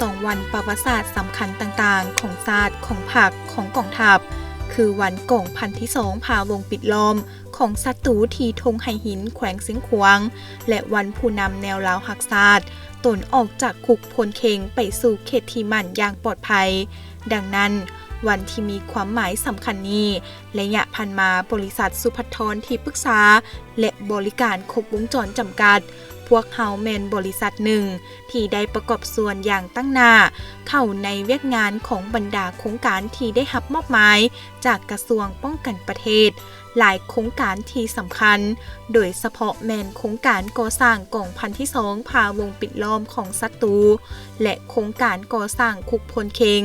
ສອງວັນປະຫວັດສາດສຳຄັນຕ່າງໆຂອງຊາດ, ຂອງພັກ, ຂອງກອງທັບ ຄືວັນກອງພັນທີສອງ ພະວົງປິດລ້ອມຂອງສັດຕູທີ່ທົ່ງໄຫຫີນ ແຂວງຊຽງຂວາງ ແລະ ວັນຜູ້ນຳແນວລາວຮັກຊາດ ຕົນອອກຈາກຄຸກພົນເຄັງໄປສູ່ເຂດທີ່ໝັ້ນຢ່າງປອດໄພ. ດັ່ງນັ້ນ, ວັນທີ່ມີຄວາມໝາຍສຳຄັນນີ້, ໄລຍະຜ່ານມາ, ບໍລິສັດສຸພັດທອນທີ່ປຶກສາ ແລະ ບໍລິການຄົບວົງຈອນຈຳກັດ, ພວກເຮົາແມ່ນບໍລິສັດໜຶ່ງທີ່ໄດ້ປະກອບສ່ວນຢ່າງຕັ້ງໜ້າເຂົ້າໃນວຽກງານຂອງບັນດາໂຄງການທີ່ໄດ້ຮັບມອບໝາຍຈາກກະຊວງປ້ອງກັນປະເທດ ຫຼາຍໂຄງການທີ່ສຳຄັນ, ໂດຍສະເພາະແມ່ນໂຄງການກໍ່ສ້າງກອງພັນທີສອງ ພະວົງປິດລ້ອມຂອງສັດຕູ ແລະ ໂຄງການກໍ່ສ້າງຄຸກພົນເຄັງ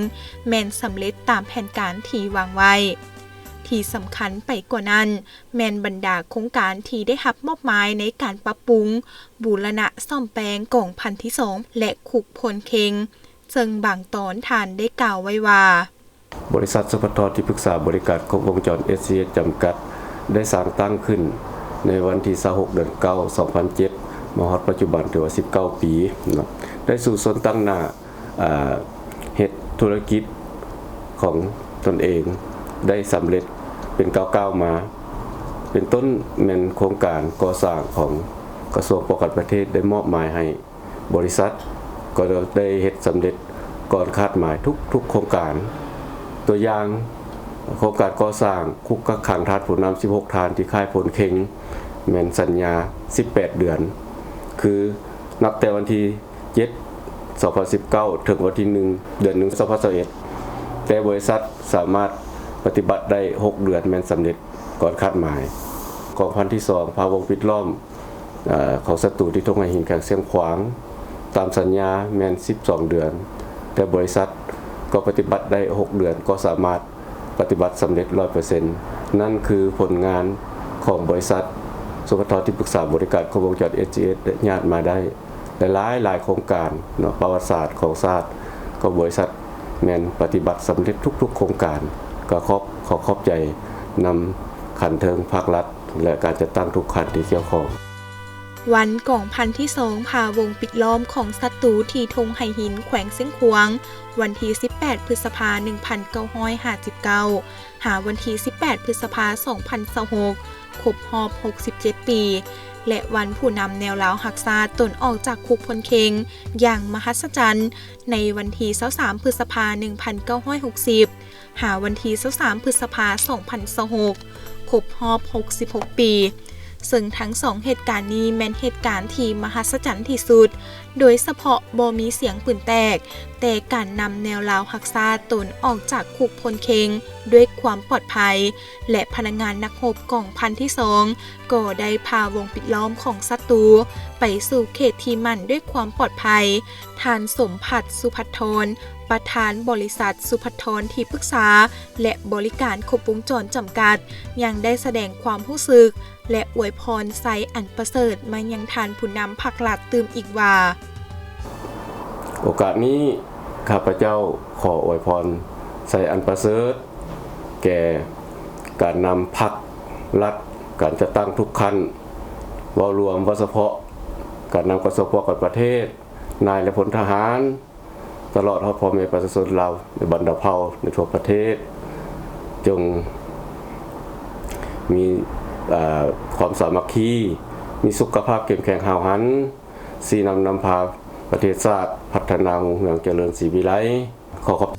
ແມ່ນສຳເລັດຕາມແຜນການທີ່ວາງໄວ້. ທີ່ສຳຄັນໄປກວ່ານັ້ນ, ແມ່ນບັນດາໂຄງການທີ່ໄດ້ຮັບມອບໝາຍໃນການປັບປຸງ, ບູລະນະສ້ອມແປງກອງພັນທີສອງ ແລະ ຄຸກພົນເຄັງ, ເຊິ່ງບາງຕອນທ່ານໄດ້ກ່າວໄວ້ວ່າ, ບໍລິສັດສຸພັດທອນທີ່ປຶກສາບໍລິການຄົບວົງຈອນ ເອສຊີເອສ ຈຳກັດ ໄດ້ສ້າງຕັ້ງຂຶ້ນໃນວັນທີຊາວຫົກ ເດືອນເກົ້າ ສອງພັນເຈັດ ມາຮອດປັດຈຸບັນຖືວ່າສິບເກົ້າປີເນາະ, ໄດ້ສູ້ຊົນຕັ້ງໜ້າ ອ່າ ເຮັດທຸລະກິດຂອງຕົນເອງໄດ້ສຳເລັດເປັນກ້າວໆມາ, ເປັນຕົ້ນແມ່ນໂຄງການກໍ່ສ້າງຂອງກະຊວງປ້ອງກັນປະເທດໄດ້ມອບໝາຍໃຫ້ ບໍລິສັດກໍໄດ້ເຮັດສຳເລັດກ່ອນຄາດໝາຍທຸກໆໂຄງການ. ຕົວຢ່າງ, ໂຄງການກໍ່ສ້າງຄຸກກັກຂັງທ່ານຜູ້ນຳສິບຫົກທ່ານທີ່ຄ້າຍໂພນເຄັງ ແມ່ນສັນຍາສິບແປດເດືອນ, ຄືນັບແຕ່ວັນທີເຈັດ ສອງພັນສິບເກົ້າ ເຖິງວັນທີໜຶ່ງ ເດືອນໜຶ່ງ ສອງພັນຊາວເອັດ, ແຕ່ບໍລິສັດສາມາດປະຕິບັດໄດ້ຫົກເດືອນ ແມ່ນສຳເລັດກ່ອນຄາດໝາຍ. ກອງພັນທີສອງ ພະວົງປິດລ້ອມ ອາ ຂອງສັດຕູທີ່ທົ່ງໄຫຫີນ ແຂວງຊຽງຂວາງ ຕາມສັນຍາແມ່ນສິບສອງເດືອນ, ແຕ່ບໍລິສັດກໍປະຕິບັດໄດ້ຫົກເດືອນ ກໍສາມາດປະຕິບັດສຳເລັດຮ້ອຍເປີເຊັນ. ນັ້ນຄືຜົນງານຂອງບໍລິສັດສຸພັດທອນທີ່ປຶກສາບໍລິການຄົບວົງຈອນ ເອສຊີເອສ ຍາດມາໄດ້ຫຼາຍໆ ຫຼາຍໂຄງການເນາະ, ປະຫວັດສາດຂອງຊາດຂອງບໍລິສັດແມ່ນປະຕິບັດສຳເລັດທຸກໆໂຄງການ. ກໍຂອບ ຂໍຂອບໃຈນຳຂັ້ນເທິງພາກລັດ ແລະ ການຈັດຕັ້ງທຸກຂັ້ນທີ່ກ່ຽວຂ້ອງ. ວັນກອງພັນທີສອງ ພະວົງປິດລ້ອມຂອງສັດຕູທີ່ທົ່ງໄຫຫີນ ແຂວງຊຽງຂວາງ ວັນທີສິບແປດ ພຶດສະພາ ໜຶ່ງພັນເກົ້າຮ້ອຍຫ້າສິບເກົ້າ ຫາວັນທີສິບແປດ ພຶດສະພາ ສອງພັນຊາວຫົກ ຄົບຮອບຫົກສິບເຈັດປີ ແລະ ວັນຜູ້ນຳແນວລາວຮັກຊາດຕົນອອກຈາກຄຸກພົນເຄັງຢ່າງມະຫັດສະຈັນ ໃນວັນທີຊາວສາມ ພຶດສະພາ ໜຶ່ງພັນເກົ້າຮ້ອຍຫົກສິບ ຫາວັນທີຊາວສາມ ພຶດສະພາ ສອງພັນຊາວຫົກ ຄົບຮອບຫົກສິບຫົກປີ, ເຊິ່ງທັງສອງເຫດການນີ້ແມ່ນເຫດການທີ່ມະຫັດສະຈັນທີ່ສຸດ, ໂດຍສະເພາະບໍ່ມີສຽງປືນແຕກ, ແຕ່ການນຳແນວລາວຮັກຊາດຕົນອອກຈາກຄຸກພົນເຄັງດ້ວຍຄວາມປອດໄພ ແລະ ພະນັກງານນັກຮົບກອງພັນທີສອງ ກໍໄດ້ພາວົງປິດລ້ອມຂອງສັດຕູໄປສູ່ເຂດທີ່ໝັ້ນດ້ວຍຄວາມປອດໄພ. ທ່ານ ສົມພັດ ສຸພັດທອນ ປະທານບໍລິສັດສຸພັດທອນທີ່ປຶກສາ ແລະ ບໍລິການຄົບວົງຈອນຈຳກັດ ຍັງໄດ້ສະແດງຄວາມຮູ້ສຶກ ແລະ ອວຍພອນໄຊອັນປະເສີດມາຍັງທ່ານຜູ້ນຳພັກລັດຕື່ມອີກວ່າ, ໂອກາດນີ້ ຂ້າພະເຈົ້າຂໍອວຍພອນໄຊອັນປະເສີດ ແກ່ການນຳພັກລັດ, ການຈັດຕັ້ງທຸກຂັ້ນ, ເວົ້າລວມ, ເວົ້າສະເພາະການນຳກະຊວງປ້ອງກັນປະເທດ, ນາຍ ແລະ ພົນທະຫານ, ຕະຫຼອດຮອດພໍ່ແມ່ປະຊາຊົນລາວໃນບັນດາເຜົ່າໃນທົ່ວປະເທດ, ຈົ່ງມີ, ເອີ, ຄວາມສາມັກຄີ, ມີສຸຂະພາບເຂັ້ມແຂງຫ້າວຫັນ, ຊີ້ນຳນຳພາປະເທດຊາດພັດທະນາຮຸ່ງເຮືອງຈະເລີນສີວິໄລ. ຂໍຂອບ